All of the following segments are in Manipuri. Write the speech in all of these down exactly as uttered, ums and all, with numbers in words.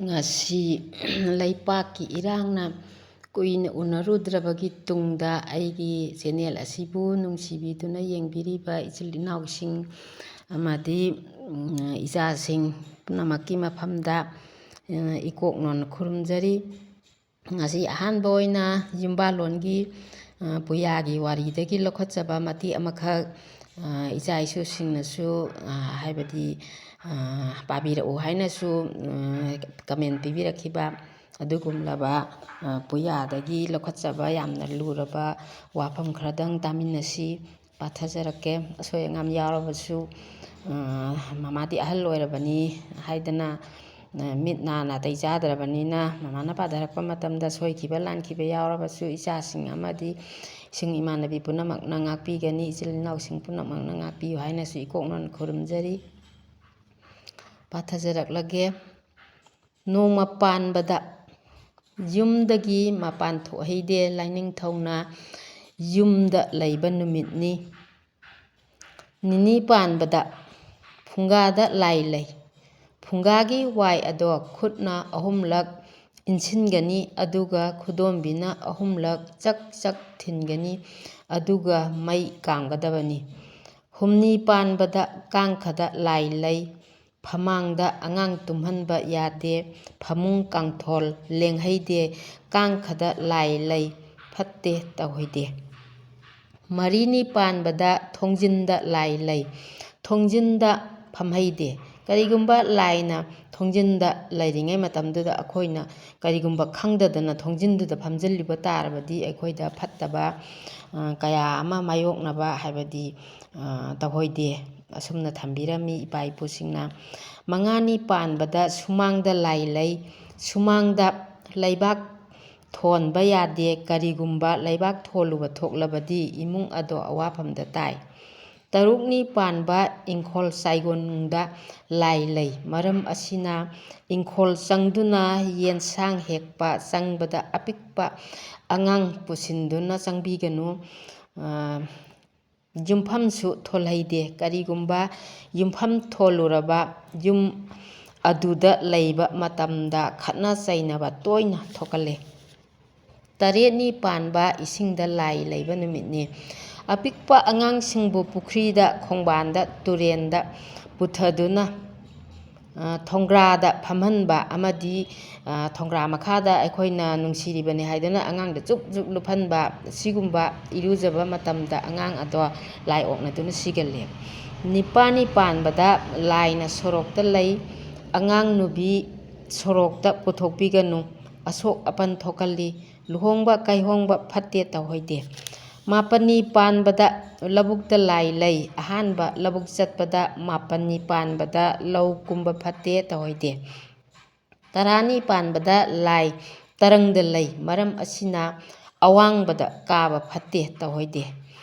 ꯉꯁꯤ ꯂꯩꯄꯥꯛꯀꯤ ꯏꯔꯥꯡꯅ ꯀꯨꯏꯅ ꯎꯅꯔꯨꯗ꯭ꯔꯕꯒꯤ ꯇꯨꯡꯗ ꯑꯩꯒꯤ channel ꯑꯁꯤꯕꯨ ꯅꯨꯡꯁꯤꯕꯤꯗꯨꯅ ꯌꯦꯡꯕꯤꯔꯤꯕ ꯏꯆꯤꯜ ꯏꯅꯥꯎꯁꯤꯡ ꯑꯃꯗꯤ, ꯎꯝ, ꯏꯆꯥꯁꯤꯡ ꯄꯨꯝꯅꯃꯛꯀꯤ ꯃꯐꯝꯗ, ꯑ, ꯏꯀꯣꯛ ꯅꯣꯟꯅ ꯈꯨꯔꯨꯝꯖꯔꯤ꯫ ꯉꯁꯤ ꯑꯍꯥꯟꯕ ꯑꯣꯏꯅ ꯌꯨꯝꯕꯥꯜꯂꯣꯟꯒꯤ, ꯑ, ꯄꯨꯌꯥꯒꯤ ꯋꯥꯔꯤꯗꯒꯤ ꯂꯧꯈꯠꯆꯕ ꯃꯇꯦꯛ ꯑꯃꯈꯛ, ꯑ, ꯏꯆꯥ ꯏꯁꯨꯁꯤꯡꯅꯁꯨ, ꯑ, ꯍꯥꯏꯕꯗꯤ, ꯑ, ꯄꯥꯕꯤꯔꯛꯎ ꯍꯥꯏꯅꯁꯨ, ꯑ, comment ꯄꯤꯕꯤꯔꯛꯈꯤꯕ ꯑꯗꯨꯒꯨꯝꯂꯕ, ꯑ, ꯄꯨꯌꯥꯗꯒꯤ ꯂꯧꯈꯠꯆꯕ ꯌꯥꯝꯅ ꯂꯨꯔꯕ ꯋꯥꯐꯝ ꯈꯔꯗꯪ ꯇꯥꯃꯤꯟꯅꯁꯤ꯫ ꯄꯥꯊꯖꯔꯛꯀꯦ꯫ ꯑꯁꯣꯏ ꯑꯉꯥꯝ ꯌꯥꯎꯔꯕꯁꯨ, ꯑ, ꯃꯃꯥꯗꯤ ꯑꯍꯜ ꯑꯣꯏꯔꯕꯅꯤ ꯍꯥꯏꯗꯅ, ꯑ, ꯃꯤꯠ ꯅꯥ ꯅꯥꯇꯩ ꯆꯥꯗ꯭ꯔꯕꯅꯤꯅ ꯃꯃꯥꯅ ꯄꯥꯊꯔꯛꯄ ꯃꯇꯝꯗ ꯁꯣꯏꯈꯤꯕ ꯂꯥꯟꯈꯤꯕ ꯌꯥꯎꯔꯕꯁꯨ ꯏꯆꯥꯁꯤꯡ ꯑꯃꯗꯤ ꯏꯁꯨꯡ ꯏꯃꯥꯟꯅꯕꯤ ꯄꯨꯝꯅꯃꯛꯅ ꯉꯥꯛꯄꯤꯒꯅꯤ, ꯏꯆꯤꯜ ꯏꯅꯥꯎꯁꯤꯡ ꯄꯨꯝꯅꯃꯛꯅ ꯉꯥꯛꯄꯤꯌꯨ ꯍꯥꯏꯅꯁꯨ ꯏꯀꯣꯛ ꯅꯣꯟꯅ ꯈꯨꯔꯨꯝꯖꯔꯤ꯫ ꯄꯥꯊꯖꯔꯛꯂꯒꯦ꯫ ꯅꯣꯡꯃ ꯄꯥꯟꯕꯗ ꯌꯨꯝꯗꯒꯤ ꯃꯄꯥꯟ ꯊꯣꯛꯍꯩꯗꯦ꯫ ꯂꯥꯏꯅꯤꯡꯊꯧꯅ ꯌꯨꯝꯗ ꯂꯩꯕ ꯅꯨꯃꯤꯠꯅꯤ꯫ ꯅꯤꯅꯤ ꯄꯥꯟꯕꯗ ꯐꯨꯡꯒꯥꯗ ꯂꯥꯏ ꯂꯩ꯫ ꯐꯨꯡꯒꯥꯒꯤ ꯋꯥꯏ ꯑꯗꯣ ꯈꯨꯠꯅ ꯑꯍꯨꯝꯂꯛ ꯏꯟꯁꯤꯟꯒꯅꯤ, ꯑꯗꯨꯒ ꯈꯨꯗꯣꯝꯕꯤꯅ ꯑꯍꯨꯝꯂꯛ ꯆꯛ ꯆꯛ ꯊꯤꯟꯒꯅꯤ, ꯑꯗꯨꯒ ꯃꯩ ꯀꯥꯝꯒꯗꯕꯅꯤ꯫ ꯍꯨꯝꯅꯤ ꯄꯥꯟꯕꯗ ꯀꯥꯡꯈꯗ ꯂꯥꯏ ꯂꯩ꯫ ꯐꯃꯥꯡꯗ ꯑꯉꯥꯡ ꯇꯨꯝꯍꯟꯕ ꯌꯥꯗꯦ꯫ ꯐꯃꯨꯡ ꯀꯥꯡꯊꯣꯜ ꯂꯦꯡꯍꯩꯗꯦ꯫ ꯀꯥꯡꯈꯗ ꯂꯥꯏ ꯂꯩ꯫ ꯐꯠꯇꯦ ꯇꯧꯍꯩꯗꯦ꯫ ꯃꯔꯤꯅꯤ ꯄꯥꯟꯕꯗ ꯊꯣꯡꯖꯤꯟꯗ ꯂꯥꯏ ꯂꯩ꯫ ꯊꯣꯡꯖꯤꯟꯗ ꯐꯝꯍꯩꯗꯦ꯫ ꯀꯔꯤꯒꯨꯝꯕ ꯂꯥꯏꯅ ꯊꯣꯡꯖꯤꯟꯗ ꯂꯩꯔꯤꯉꯩ ꯃꯇꯝꯗꯨꯗ ꯑꯩꯈꯣꯏꯅ ꯀꯔꯤꯒꯨꯝꯕ ꯈꯪꯗꯗꯅ ꯊꯣꯡꯖꯤꯟꯗꯨꯗ ꯐꯝꯖꯤꯜꯂꯨꯕ ꯇꯥꯔꯕꯗꯤ ꯑꯩꯈꯣꯏꯗ ꯐꯠꯇꯕ, ꯑ, ꯀꯌꯥ ꯑꯃ ꯃꯥꯌꯣꯛꯅꯕ ꯍꯥꯏꯕꯗꯤ, ꯑ, ꯇꯧꯍꯩꯗꯦ꯫ ꯑꯁꯨꯝꯅ ꯊꯝꯕꯤꯔꯝꯃꯤ ꯏꯄꯥ ꯏꯄꯨꯁꯤꯡꯅ꯫ ꯃꯉꯥꯅꯤ ꯄꯥꯟꯕꯗ ꯁꯨꯃꯥꯡꯗ ꯂꯥꯏ ꯂꯩ꯫ ꯁꯨꯃꯥꯡꯗ ꯂꯩꯕꯥꯛ ꯊꯣꯟꯕ ꯌꯥꯗꯦ꯫ ꯀꯔꯤꯒꯨꯝꯕ ꯂꯩꯕꯥꯛ ꯊꯣꯜꯂꯨꯕ ꯊꯣꯛꯂꯕꯗꯤ ꯏꯃꯨꯡ ꯑꯗꯣ ꯑꯋꯥꯐꯝꯗ ꯇꯥꯏ꯫ ꯇꯔꯨꯛꯅꯤ ꯄꯥꯟꯕ ꯏꯪꯈꯣꯜ ꯆꯥꯏꯒꯣꯟꯅꯨꯡꯗ ꯂꯥꯏ ꯂꯩ꯫ ꯃꯔꯝ ꯑꯁꯤꯅ ꯏꯪꯈꯣꯜ ꯆꯪꯗꯨꯅ ꯌꯦꯟꯁꯥꯡ ꯍꯦꯛꯄ ꯆꯪꯕꯗ ꯑꯄꯤꯛꯄ ꯑꯉꯥꯡ ꯄꯨꯁꯤꯟꯗꯨꯅ ꯆꯪꯕꯤꯒꯅꯨ꯫ ꯑ, ꯌꯨꯝꯐꯝꯁꯨ ꯊꯣꯜꯍꯩꯗꯦ꯫ ꯀꯔꯤꯒꯨꯝꯕ ꯌꯨꯝꯐꯝ ꯊꯣꯜꯂꯨꯔꯕ ꯌꯨꯝ ꯑꯗꯨꯗ ꯂꯩꯕ ꯃꯇꯝꯗ ꯈꯠꯅ ꯆꯩꯅꯕ ꯇꯣꯏꯅ ꯊꯣꯛꯀꯜꯂꯤ꯫ ꯇꯔꯦꯠꯅꯤ ꯄꯥꯟꯕ ꯏꯁꯤꯡꯗ ꯂꯥꯏ ꯂꯩꯕ ꯅꯨꯃꯤꯠꯅꯤ꯫ ꯑꯄꯤꯛꯄ ꯑꯉꯥꯡꯁꯤꯡꯕꯨ ꯄꯨꯈ꯭ꯔꯤꯗ, ꯈꯣꯡꯕꯥꯟꯗ, ꯇꯨꯔꯦꯟꯗ ꯄꯨꯊꯗꯨꯅ, ꯑ, ꯊꯣꯡꯒ꯭ꯔꯥꯗ ꯐꯝꯍꯟꯕ ꯑꯃꯗꯤ, ꯑ, ꯊꯣꯡꯒ꯭ꯔꯥ ꯃꯈꯥꯗ ꯑꯩꯈꯣꯏꯅ ꯅꯨꯡꯁꯤꯔꯤꯕꯅꯤ ꯍꯥꯏꯗꯨꯅ ꯑꯉꯥꯡꯗ ꯆꯨꯞ ꯆꯨꯞ ꯂꯨꯞꯍꯟꯕ, ꯁꯤꯒꯨꯝꯕ ꯏꯔꯨꯖꯕ ꯃꯇꯝꯗ ꯑꯉꯥꯡ ꯑꯗꯣ ꯂꯥꯏ ꯑꯣꯛꯅꯗꯨꯅ ꯁꯤꯒꯜꯂꯤ꯫ ꯅꯤꯄꯥꯜꯅꯤ ꯄꯥꯟꯕꯗ ꯂꯥꯏꯅ ꯁꯣꯔꯣꯛꯇ ꯂꯩ, ꯑꯉꯥꯡ ꯅꯨꯕꯤ ꯁꯣꯔꯣꯛꯇ ꯄꯨꯊꯣꯛꯄꯤꯒꯅꯨ, ꯑꯁꯣꯛ ꯑꯄꯟ ꯊꯣꯛꯍꯜꯂꯤ, ꯂꯨꯍꯣꯡꯕ ꯀꯥꯏꯍꯣꯡꯕ ꯐꯠꯇꯦ ꯇꯧꯍꯩꯗꯦ꯫ ꯃꯥꯄꯟꯅꯤ ꯄꯥꯟꯕꯗ ꯂꯧꯕꯨꯛꯇ ꯂꯥꯏ ꯂꯩ, ꯑꯍꯥꯟꯕ ꯂꯧꯕꯨꯛ ꯆꯠꯄꯗ ꯃꯥꯄꯟꯅꯤ ꯄꯥꯟꯕꯗ ꯂꯧ ꯀꯨꯝꯕ ꯐꯠꯇꯦ ꯇꯧꯍꯩꯗꯦ꯫ ꯇꯔꯥꯅꯤ ꯄꯥꯟꯕꯗ ꯂꯥꯏ ꯇꯔꯪꯗ ꯂꯩ, ꯃꯔꯝ ꯑꯁꯤꯅ ꯑꯋꯥꯡꯕꯗ ꯀꯥꯕ ꯐꯠꯇꯦ ꯇꯧꯍꯩꯗꯦ꯫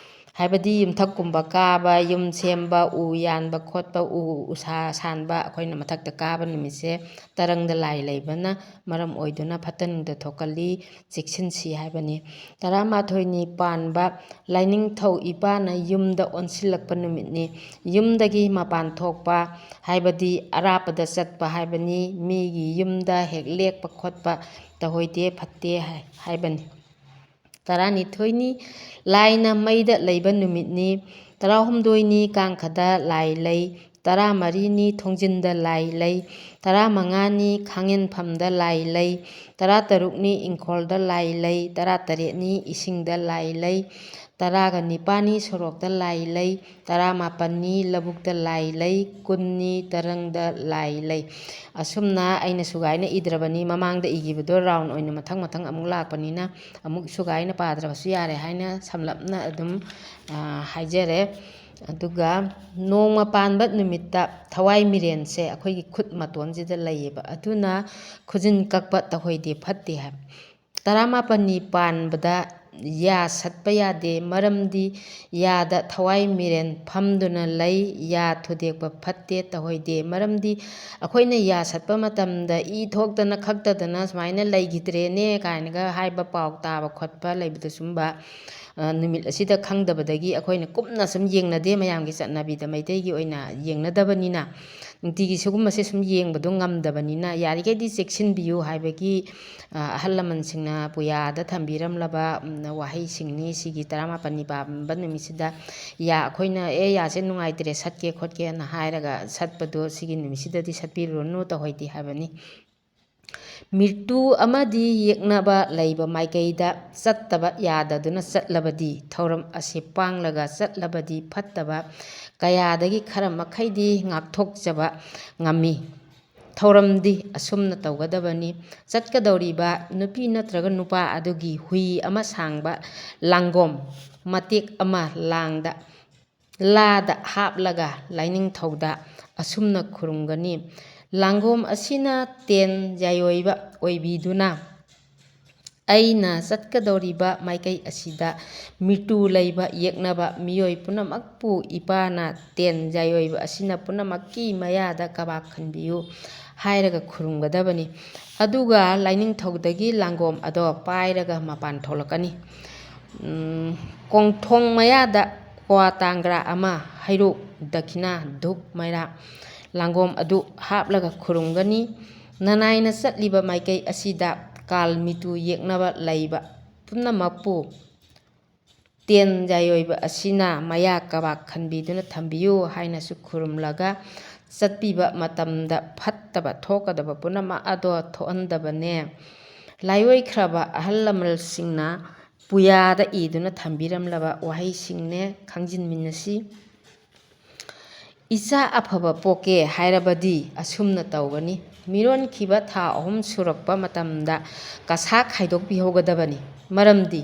ꯍꯥꯏꯕꯗꯤ ꯌꯨꯝꯊꯛꯀꯨꯝꯕ ꯀꯥꯕ, ꯌꯨꯝ ꯁꯦꯝꯕ, ꯎ ꯌꯥꯟꯕ ꯈꯣꯠꯄ, ꯎ ꯎꯁꯥ ꯁꯥꯟꯕ, ꯑꯩꯈꯣꯏꯅ ꯃꯊꯛꯇ ꯀꯥꯕ ꯅꯨꯃꯤꯠꯁꯦ ꯇꯔꯪꯗ ꯂꯥꯏ ꯂꯩꯕꯅ ꯃꯔꯝ ꯑꯣꯏꯗꯨꯅ ꯐꯠꯇ ꯅꯨꯡꯗ ꯊꯣꯛꯀꯜꯂꯤ, ꯆꯦꯛꯁꯤꯟꯁꯤ ꯍꯥꯏꯕꯅꯤ꯫ ꯇꯔꯥꯃꯥꯊꯣꯏꯅꯤ ꯄꯥꯟꯕ ꯂꯥꯏꯅꯤꯡꯊꯧ ꯏꯄꯥꯅ ꯌꯨꯝꯗ ꯑꯣꯟꯁꯤꯜꯂꯛꯄ ꯅꯨꯃꯤꯠꯅꯤ꯫ ꯌꯨꯝꯗꯒꯤ ꯃꯄꯥꯟ ꯊꯣꯛꯄ ꯍꯥꯏꯕꯗꯤ ꯑꯔꯥꯞꯄꯗ ꯆꯠꯄ ꯍꯥꯏꯕꯅꯤ꯫ ꯃꯤꯒꯤ ꯌꯨꯝꯗ ꯍꯦꯛ ꯂꯦꯛꯄ ꯈꯣꯠꯄ ꯇꯧꯍꯩꯗꯦ, ꯐꯠꯇꯦ ꯍꯥꯏ-, ꯍꯥꯏꯕꯅꯤ꯫ ꯇꯔꯥꯅꯤꯊꯣꯏꯅꯤ ꯂꯥꯏꯅ ꯃꯩꯗ ꯂꯩꯕ ꯅꯨꯃꯤꯠꯅꯤ꯫ ꯇꯔꯥꯍꯨꯝꯗꯣꯏꯅꯤ ꯀꯥꯡꯈꯗ ꯂꯥꯏ ꯂꯩ꯫ ꯇꯔꯥꯃꯔꯤꯅꯤ ꯊꯣꯡꯖꯤꯟꯗ ꯂꯥꯏ ꯂꯩ꯫ ꯇꯔꯥꯃꯉꯥꯅꯤ ꯈꯥꯡꯉꯦꯟꯐꯝꯗ ꯂꯥꯏ ꯂꯩ꯫ ꯇꯔꯥꯇꯔꯨꯛꯅꯤ ꯏꯪꯈꯣꯜꯗ ꯂꯥꯏ ꯂꯩ꯫ ꯇꯔꯥꯇꯔꯦꯠꯅꯤ ꯏꯁꯤꯡꯗ ꯂꯥꯏ ꯂꯩ꯫ ꯇꯔꯥꯒ ꯅꯤꯄꯥꯜꯅꯤ ꯁꯣꯔꯣꯛꯇ ꯂꯥꯏ ꯂꯩ꯫ ꯇꯔꯥꯃꯥꯄꯜꯅꯤ ꯂꯧꯕꯨꯛꯇ ꯂꯥꯏ ꯂꯩ꯫ ꯀꯨꯟꯅꯤ ꯇꯔꯪꯗ ꯂꯥꯏ ꯂꯩ꯫ ꯑꯁꯨꯝꯅ ꯑꯩꯅ ꯁꯨꯒꯥꯏꯅ ꯏꯗ꯭ꯔꯕꯅꯤ, ꯃꯃꯥꯡꯗ ꯏꯈꯤꯕꯗꯣ ꯔꯥꯎꯟ ꯑꯣꯏꯅ ꯃꯊꯪ ꯃꯊꯪ ꯑꯃꯨꯛ ꯂꯥꯛꯄꯅꯤꯅ ꯑꯃꯨꯛ ꯁꯨꯒꯥꯏꯅ ꯄꯥꯗ꯭ꯔꯕꯁꯨ ꯌꯥꯔꯦ ꯍꯥꯏꯅ ꯁꯝꯂꯞꯅ ꯑꯗꯨꯝ, ꯑ, ꯍꯥꯏꯖꯔꯦ꯫ ꯑꯗꯨꯒ ꯅꯣꯡꯃ ꯄꯥꯟꯕ ꯅꯨꯃꯤꯠꯇ ꯊꯋꯥꯏ ꯃꯤꯔꯦꯟꯁꯦ ꯑꯩꯈꯣꯏꯒꯤ ꯈꯨꯠ ꯃꯇꯣꯟꯁꯤꯗ ꯂꯩꯌꯦꯕ, ꯑꯗꯨꯅ ꯈꯨꯖꯤꯟ ꯀꯛꯄ ꯇꯧꯍꯩꯗꯦ, ꯐꯠꯇꯦ ꯍꯥꯏꯕ꯫ ꯇꯔꯥꯃꯥꯄꯜꯅꯤ ꯄꯥꯟꯕꯗ ꯌꯥ ꯁꯠꯄ ꯌꯥꯗꯦ, ꯃꯔꯝꯗꯤ ꯌꯥꯗ ꯊꯋꯥꯏ ꯃꯤꯔꯦꯟ ꯐꯝꯗꯨꯅ ꯂꯩ, ꯌꯥ ꯊꯨꯗꯦꯛꯄ ꯐꯠꯇꯦ, ꯇꯧꯍꯩꯗꯦ꯫ ꯃꯔꯝꯗꯤ ꯑꯩꯈꯣꯏꯅ ꯌꯥ ꯁꯠꯄ ꯃꯇꯝꯗ ꯏ ꯊꯣꯛꯇꯅ ꯈꯛꯇꯗꯅ ꯁꯨꯃꯥꯏꯅ ꯂꯩꯈꯤꯗ꯭ꯔꯦꯅꯦ ꯀꯥꯏꯅꯒ ꯍꯥꯏꯕ ꯄꯥꯎ ꯇꯥꯕ ꯈꯣꯠꯄ ꯂꯩꯕꯗ ꯁꯨꯝꯕ, ꯑ, ꯅꯨꯃꯤꯠ ꯑꯁꯤꯗ ꯈꯪꯗꯕꯗꯒꯤ ꯑꯩꯈꯣꯏꯅ ꯀꯨꯞꯅ ꯁꯨꯝ ꯌꯦꯡꯅꯗꯦ, ꯃꯌꯥꯝꯒꯤ ꯆꯠꯅꯕꯤꯗ ꯃꯩꯇꯩꯒꯤ ꯑꯣꯏꯅ ꯌꯦꯡꯅꯗꯕꯅꯤꯅ꯫ ꯅꯨꯡꯇꯤꯒꯤ ꯁꯤꯒꯨꯝꯕꯁꯦ ꯁꯨꯝ ꯌꯦꯡꯕꯗꯣ ꯉꯝꯗꯕꯅꯤꯅ, ꯌꯥꯔꯤꯈꯩꯗꯤ ꯆꯦꯛꯁꯤꯟꯕꯤꯌꯨ ꯍꯥꯏꯕꯒꯤ, ꯑ, ꯑꯍꯜ ꯂꯃꯟꯁꯤꯡꯅ ꯄꯨꯌꯥꯗ ꯊꯝꯕꯤꯔꯝꯂꯕ, ꯎꯝ, ꯋꯥꯍꯩꯁꯤꯡꯅꯤ꯫ ꯁꯤꯒꯤ ꯇꯔꯥꯃꯥꯄꯟꯅꯤ ꯄꯥꯟꯕ ꯅꯨꯃꯤꯠꯁꯤꯗ ꯌꯥ, ꯑꯩꯈꯣꯏꯅ "ꯑꯦ, ꯌꯥꯁꯦ ꯅꯨꯡꯉꯥꯏꯇ꯭ꯔꯦ, ꯁꯠꯀꯦ ꯈꯣꯠꯀꯦꯅ" ꯍꯥꯏꯔꯒ ꯁꯠꯄꯗꯣ ꯁꯤꯒꯤ ꯅꯨꯃꯤꯠꯁꯤꯗꯗꯤ ꯁꯠꯄꯤꯔꯨꯔꯅꯨ, ꯇꯧꯍꯩꯗꯦ ꯍꯥꯏꯕꯅꯤ꯫ ꯃꯤꯔꯇꯨ ꯑꯃꯗꯤ ꯌꯦꯛꯅꯕ ꯂꯩꯕ ꯃꯥꯏꯀꯩꯗ ꯆꯠꯇꯕ ꯌꯥꯗꯗꯨꯅ ꯆꯠꯂꯕꯗꯤ, ꯊꯧꯔꯝ ꯑꯁꯤ ꯄꯥꯡꯂꯒ ꯆꯠꯂꯕꯗꯤ, ꯐꯠꯇꯕ ꯀꯌꯥꯗꯒꯤ ꯈꯔ ꯃꯈꯩꯗꯤ ꯉꯥꯛꯊꯣꯛꯆꯕ ꯉꯝꯃꯤ꯫ ꯊꯧꯔꯝꯗꯤ ꯑꯁꯨꯝꯅ ꯇꯧꯒꯗꯕꯅꯤ: ꯆꯠꯀꯗꯧꯔꯤꯕ ꯅꯨꯄꯤ ꯅꯠꯇ꯭ꯔꯒ ꯅꯨꯄꯥ ꯑꯗꯨꯒꯤ ꯍꯨꯏ ꯑꯃ ꯁꯥꯡꯕ ꯂꯥꯡꯒꯣꯝ ꯃꯇꯦꯛ ꯑꯃ ꯂꯥꯡꯗ, ꯂꯥꯗ ꯍꯥꯞꯂꯒ ꯂꯥꯏꯅꯤꯡꯊꯧꯗ ꯑꯁꯨꯝꯅ ꯈꯨꯔꯨꯝꯒꯅꯤ: "ꯂꯥꯡꯒꯣꯝ ꯑꯁꯤꯅ ꯇꯦꯟ ꯌꯥꯏꯑꯣꯏꯕ ꯑꯣꯏꯕꯤꯗꯨꯅ, ꯑꯩꯅ ꯆꯠꯀꯗꯧꯔꯤꯕ ꯃꯥꯏꯀꯩ ꯑꯁꯤꯗ ꯃꯤꯔꯇꯨ ꯂꯩꯕ ꯌꯦꯛꯅꯕ ꯃꯤꯑꯣꯏ ꯄꯨꯝꯅꯃꯛꯄꯨ ꯏꯄꯥꯅ ꯇꯦꯟ ꯌꯥꯏꯑꯣꯏꯕ ꯑꯁꯤꯅ ꯄꯨꯝꯅꯃꯛꯀꯤ ꯃꯌꯥꯗ ꯀꯕꯥꯛ ꯈꯟꯕꯤꯌꯨ" ꯍꯥꯏꯔꯒ ꯈꯨꯔꯨꯝꯒꯗꯕꯅꯤ꯫ ꯑꯗꯨꯒ ꯂꯥꯏꯅꯤꯡꯊꯧꯗꯒꯤ ꯂꯥꯡꯒꯣꯝ ꯑꯗꯣ ꯄꯥꯏꯔꯒ ꯃꯄꯥꯟ ꯊꯣꯛꯂꯛꯀꯅꯤ꯫ ꯎꯝ, ꯀꯣꯡꯊꯣꯡ ꯃꯌꯥꯗ ꯀ꯭ꯋꯥ ꯇꯥꯡꯒ꯭ꯔꯥ ꯑꯃ, ꯍꯩꯔꯨꯛ, ꯗꯈꯤꯅꯥ, ꯙꯨꯞ, ꯃꯩꯔꯥ, ꯂꯥꯡꯒꯣꯝ ꯑꯗꯨ ꯍꯥꯞꯂꯒ ꯈꯨꯔꯨꯝꯒꯅꯤ꯫ ꯅꯅꯥꯏꯅ ꯆꯠꯂꯤꯕ ꯃꯥꯏꯀꯩ ꯑꯁꯤꯗ ꯀꯥꯜ ꯃꯤꯇꯨ ꯌꯦꯛꯅꯕ ꯂꯩꯕ ꯄꯨꯝꯅꯃꯛꯄꯨ ꯇꯦꯟ ꯌꯥꯏꯑꯣꯏꯕ ꯑꯁꯤꯅ ꯃꯌꯥ ꯀꯕꯥꯛ ꯈꯟꯕꯤꯗꯨꯅ ꯊꯝꯕꯤꯌꯨ ꯍꯥꯏꯅꯁꯨ ꯈꯨꯔꯨꯝꯂꯒ ꯆꯠꯄꯤꯕ ꯃꯇꯝꯗ ꯐꯠꯇꯕ ꯊꯣꯛꯀꯗꯕ ꯄꯨꯝꯅꯃꯛ ꯑꯗꯣ ꯊꯣꯛꯍꯟꯗꯕꯅꯦ꯫ ꯂꯥꯏꯑꯣꯏꯈ꯭ꯔꯕ ꯑꯍꯜ ꯂꯃꯟꯁꯤꯡꯅ ꯄꯨꯌꯥꯗ ꯏꯗꯨꯅ ꯊꯝꯕꯤꯔꯝꯂꯕ ꯋꯥꯍꯩꯁꯤꯡꯅꯦ, ꯈꯪꯖꯤꯟꯃꯤꯟꯅꯁꯤ꯫ ꯏꯆꯥ ꯑꯐꯕ ꯄꯣꯛꯀꯦ ꯍꯥꯏꯔꯕꯗꯤ ꯑꯁꯨꯝꯅ ꯇꯧꯒꯅꯤ: ꯃꯤꯔꯣꯟꯈꯤꯕ ꯊꯥ ꯑꯍꯨꯝ ꯁꯨꯔꯛꯄ ꯃꯇꯝꯗ ꯀꯁꯥ ꯈꯥꯏꯗꯣꯛꯄꯤꯍꯧꯒꯗꯕꯅꯤ꯫ ꯃꯔꯝꯗꯤ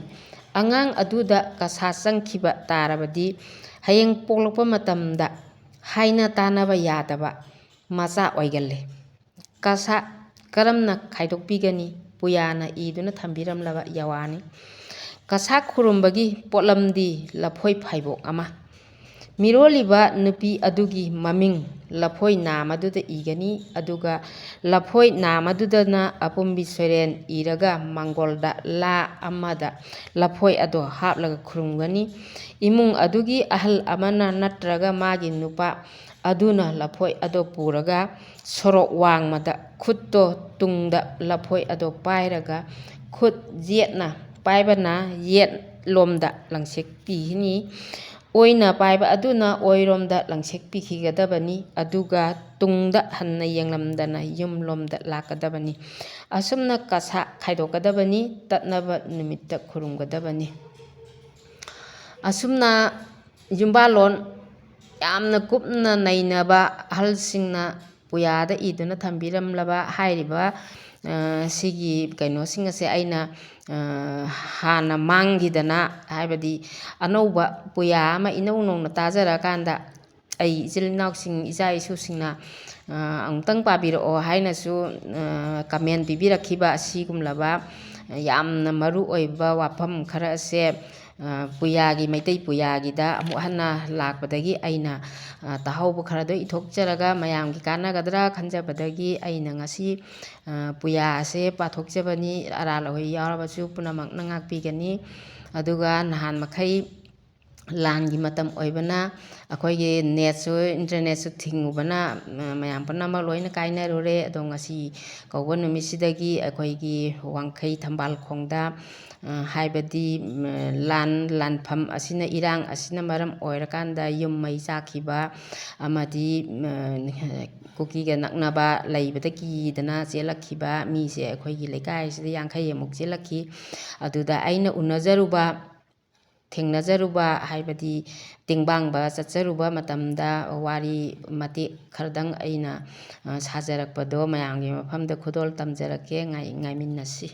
ꯑꯉꯥꯡ ꯑꯗꯨꯗ ꯀꯁꯥ ꯆꯪꯈꯤꯕ ꯇꯥꯔꯕꯗꯤ ꯍꯌꯦꯡ ꯄꯣꯛꯂꯛꯄ ꯃꯇꯝꯗ ꯍꯥꯏꯅ ꯇꯥꯅꯕ ꯌꯥꯗꯕ ꯃꯆꯥ ꯑꯣꯏꯒꯜꯂꯤ꯫ ꯀꯁꯥ ꯀꯔꯝꯅ ꯈꯥꯏꯗꯣꯛꯄꯤꯒꯅꯤ? ꯄꯨꯌꯥꯅ ꯏꯗꯨꯅ ꯊꯝꯕꯤꯔꯝꯂꯕ ꯌꯥꯋꯥꯅꯤ꯫ ꯀꯁꯥ ꯈꯨꯔꯨꯝꯕꯒꯤ ꯄꯣꯠꯂꯝꯗꯤ ꯂꯐꯣꯏ ꯐꯥꯏꯕꯣꯛ ꯑꯃ꯫ ꯃꯤꯔꯣꯜꯂꯤꯕ ꯅꯨꯄꯤ ꯑꯗꯨꯒꯤ ꯃꯃꯤꯡ ꯂꯐꯣꯏ ꯅꯥꯝ ꯑꯗꯨꯗ ꯏꯒꯅꯤ, ꯑꯗꯨꯒ ꯂꯐꯣꯏ ꯅꯥꯝ ꯑꯗꯨꯗꯅ ꯑꯄꯨꯝꯕꯤ ꯁꯣꯏꯔꯦꯟ ꯏꯔꯒ ꯃꯥꯡꯒꯣꯜꯗ ꯂꯥ ꯑꯃꯗ ꯂꯐꯣꯏ ꯑꯗꯣ ꯍꯥꯞꯂꯒ ꯈꯨꯔꯨꯝꯒꯅꯤ꯫ ꯏꯃꯨꯡ ꯑꯗꯨꯒꯤ ꯑꯍꯜ ꯑꯃꯅ ꯅꯠꯇ꯭ꯔꯒ ꯃꯥꯒꯤ ꯅꯨꯄꯥ ꯑꯗꯨꯅ ꯂꯐꯣꯏ ꯑꯗꯣ ꯄꯨꯔꯒ ꯁꯣꯔꯣꯛ ꯋꯥꯡꯃꯗ ꯈꯨꯠꯇꯣ ꯇꯨꯡꯗ ꯂꯐꯣꯏ ꯑꯗꯣ ꯄꯥꯏꯔꯒ ꯈꯨꯠ ꯌꯦꯠꯅ ꯄꯥꯏꯕꯅ ꯌꯦꯠꯂꯣꯝꯗ ꯂꯪꯁꯦꯛ ꯄꯤꯒꯅꯤ꯫ ꯑꯣꯏꯅ ꯄꯥꯏꯕ ꯑꯗꯨꯅ ꯑꯣꯏꯔꯣꯝꯗ ꯂꯪꯁꯦꯛ ꯄꯤꯈꯤꯒꯗꯕꯅꯤ꯫ ꯑꯗꯨꯒ ꯇꯨꯡꯗ ꯍꯟꯅ ꯌꯦꯡꯂꯝꯗꯅ ꯌꯨꯝꯂꯣꯝꯗ ꯂꯥꯛꯀꯗꯕꯅꯤ꯫ ꯑꯁꯨꯝꯅ ꯀꯁꯥ ꯈꯥꯏꯗꯣꯛꯀꯗꯕꯅꯤ꯫ ꯇꯠꯅꯕ ꯅꯨꯃꯤꯠꯇ ꯈꯨꯔꯨꯝꯒꯗꯕꯅꯤ꯫ ꯑꯁꯨꯝꯅ ꯌꯨꯝꯕꯥꯜꯂꯣꯟ ꯌꯥꯝꯅ ꯀꯨꯞꯅ ꯅꯩꯅꯕ ꯑꯍꯜꯁꯤꯡꯅ ꯄꯨꯌꯥꯗ ꯏꯗꯨꯅ ꯊꯝꯕꯤꯔꯝꯂꯕ ꯍꯥꯏꯔꯤꯕ, ꯑ, ꯁꯤꯒꯤ ꯀꯩꯅꯣꯁꯤꯡ ꯑꯁꯦ ꯑꯩꯅ, ꯑ, ꯍꯥꯟꯅ ꯃꯥꯡꯈꯤꯗꯅ, ꯍꯥꯏꯕꯗꯤ ꯑꯅꯧꯕ ꯄꯨꯌꯥ ꯑꯃ ꯏꯅꯧ ꯅꯧꯅ ꯇꯥꯖꯔꯀꯥꯟꯗ ꯑꯩ ꯏꯆꯤꯜ ꯏꯅꯥꯎꯁꯤꯡ, ꯏꯆꯥ ꯏꯁꯨꯁꯤꯡꯅ, ꯑ, ꯑꯃꯨꯛꯇꯪ ꯄꯥꯕꯤꯔꯛꯑꯣ ꯍꯥꯏꯅꯁꯨ, ꯑ, comment ꯄꯤꯕꯤꯔꯛꯈꯤꯕ ꯑꯁꯤꯒꯨꯝꯂꯕ ꯌꯥꯝꯅ ꯃꯔꯨ ꯑꯣꯏꯕ ꯋꯥꯐꯝ ꯈꯔ ꯑꯁꯦ, ꯑ, ꯄꯨꯌꯥꯒꯤ, ꯃꯩꯇꯩ ꯄꯨꯌꯥꯒꯤꯗ ꯑꯃꯨꯛ ꯍꯟꯅ ꯂꯥꯛꯄꯗꯒꯤ ꯑꯩꯅ, ꯑ, ꯇꯥꯍꯧꯕ ꯈꯔꯗꯣ ꯏꯊꯣꯛꯆꯔꯒ ꯃꯌꯥꯝꯒꯤ ꯀꯥꯟꯅꯒꯗ꯭ꯔꯥ ꯈꯟꯖꯕꯗꯒꯤ ꯑꯩꯅ ꯉꯁꯤ, ꯑ, ꯄꯨꯌꯥ ꯑꯁꯦ ꯄꯥꯊꯣꯛꯆꯕꯅꯤ꯫ ꯑꯔꯥꯜ ꯑꯍꯣꯏ ꯌꯥꯎꯔꯕꯁꯨ ꯄꯨꯝꯅꯃꯛꯅ ꯉꯥꯛꯄꯤꯒꯅꯤ꯫ ꯑꯗꯨꯒ ꯅꯍꯥꯟ ꯃꯈꯩ ꯂꯥꯟꯒꯤ ꯃꯇꯝ ꯑꯣꯏꯕꯅ ꯑꯩꯈꯣꯏꯒꯤ netꯁꯨ, internetꯁꯨ ꯊꯤꯡꯉꯨꯕꯅ, ꯃ-, ꯃꯌꯥꯝ ꯄꯨꯝꯅꯃꯛ ꯂꯣꯏꯅ ꯀꯥꯏꯅꯔꯨꯔꯦ꯫ ꯑꯗꯣ ꯉꯁꯤ ꯀꯧꯕ ꯅꯨꯃꯤꯠꯁꯤꯗꯒꯤ ꯑꯩꯈꯣꯏꯒꯤ ꯋꯥꯡꯈꯩ ꯊꯝꯕꯥꯜ ꯈꯣꯡꯗ, ꯑ, ꯍꯥꯏꯕꯗꯤ, ꯃ-, ꯂꯥꯟ, ꯂꯥꯟꯐꯝ ꯑꯁꯤꯅ, ꯏꯔꯥꯡ ꯑꯁꯤꯅ ꯃꯔꯝ ꯑꯣꯏꯔꯀꯥꯟꯗ ꯌꯨꯝ ꯃꯩ ꯆꯥꯛꯈꯤꯕ ꯑꯃꯗꯤ, ꯃ-, ꯀꯨꯀꯤꯒ ꯅꯛꯅꯕ ꯂꯩꯕꯗ ꯀꯤꯗꯅ ꯆꯦꯜꯂꯛꯈꯤꯕ ꯃꯤꯁꯦ ꯑꯩꯈꯣꯏꯒꯤ ꯂꯩꯀꯥꯏ ꯑꯁꯤꯗ ꯌꯥꯡꯈꯩ ꯑꯃꯨꯛ ꯆꯦꯜꯂꯛꯈꯤ꯫ ꯑꯗꯨꯗ ꯑꯩꯅ ꯎꯅꯖꯔꯨꯕ, ꯊꯦꯡꯅꯖꯔꯨꯕ, ꯍꯥꯏꯕꯗꯤ ꯇꯦꯡꯕꯥꯡꯕ ꯆꯠꯆꯔꯨꯕ ꯃꯇꯝꯗ ꯋꯥꯔꯤ ꯃꯇꯦꯛ ꯈꯔꯗꯪ ꯑꯩꯅ, ꯑ, ꯁꯥꯖꯔꯛꯄꯗꯣ ꯃꯌꯥꯝꯒꯤ ꯃꯐꯝꯗ ꯈꯨꯗꯣꯜ ꯇꯝꯖꯔꯛꯀꯦ꯫ ꯉꯥꯏ-, ꯉꯥꯏꯃꯤꯟꯅꯁꯤ꯫